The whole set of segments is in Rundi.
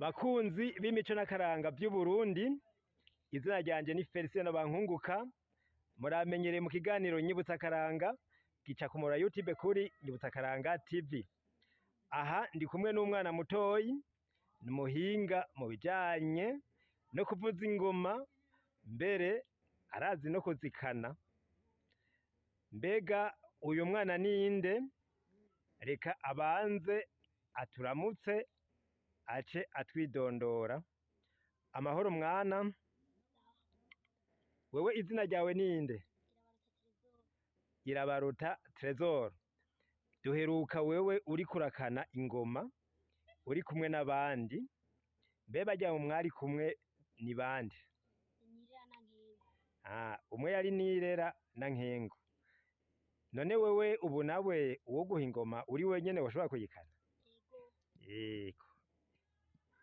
Bakunzi b'imico n'akaranga vy'Uburundi, izina ryanje ni Felicien Bankunguka, muramenyereye mu kiganiro Nyibutsa Akaranga gica ku mura YouTube kuri Nyibutsa Akaranga TV. Aha ndi kumwe n'umwana mutoyi, ni umuhinga mu bijanye no kuvuza ingoma, mbere arazi no kuzikana. Mbega uyu mwana ninde? Reka abanze aturamutse ace atwidondora. Amahoro mwana, wewe izina ryawe ninde? Irabaruta Tresor. Duheruka wewe uriko urakana ingoma uri kumwe n'abandi, mbe barya mwari kumwe ni bande? Nirera na Nkengo. Ah, umwe yari Nirera na Nkengo. None wewe ubu nawe uwoguha ingoma uri wenyene woshobora kuyikana? Yego. Yego.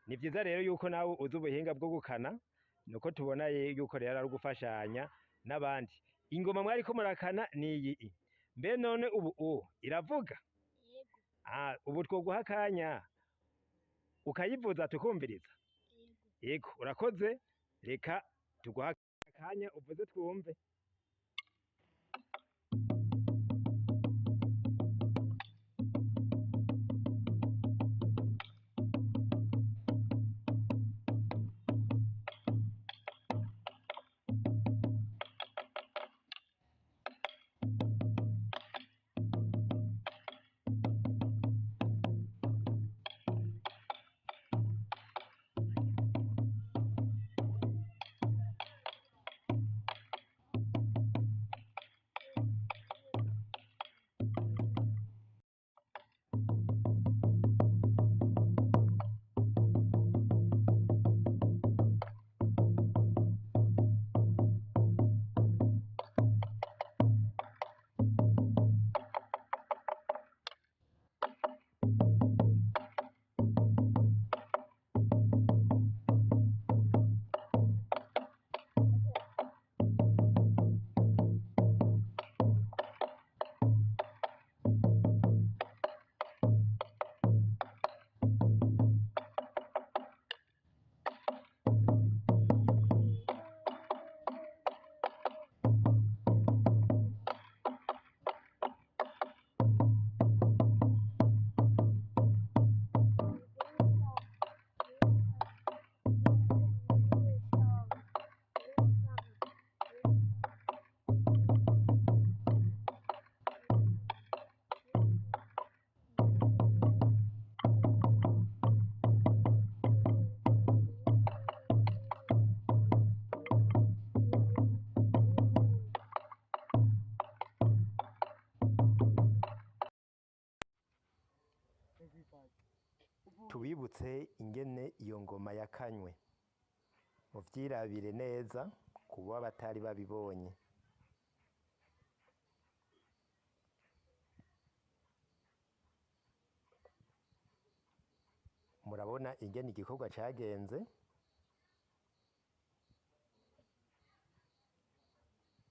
Ni vyiza rero yuko nawe uzi ubuhinga bwo gukana, nuko tubona yuko rero ari ugufashanya n'abandi. Ingoma mwariko murakana niyi. Mbe none ubu iravuga? Yego. Ah, ubu twoguha akanya ukayivuza tukumviriza. Yego. Yego, urakoze, reka tuguha akanya uvuze twumve. Tubibutse ingene iyo ngoma yakanywe, muvyirabire neza kuba batari babibonye. Murabona ingene igikorwa cagenze,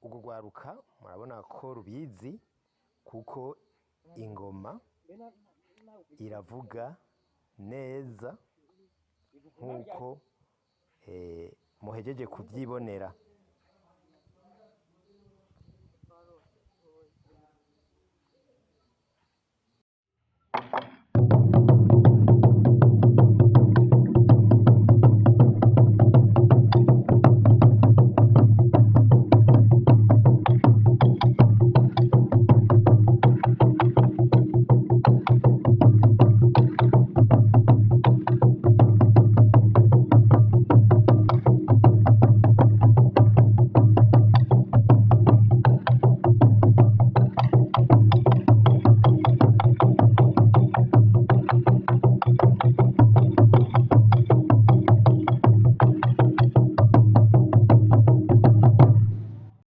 urwo rwaruka murabona ko rubizi kuko ingoma iravuga neza nkuko muhejeje kuvyibonera.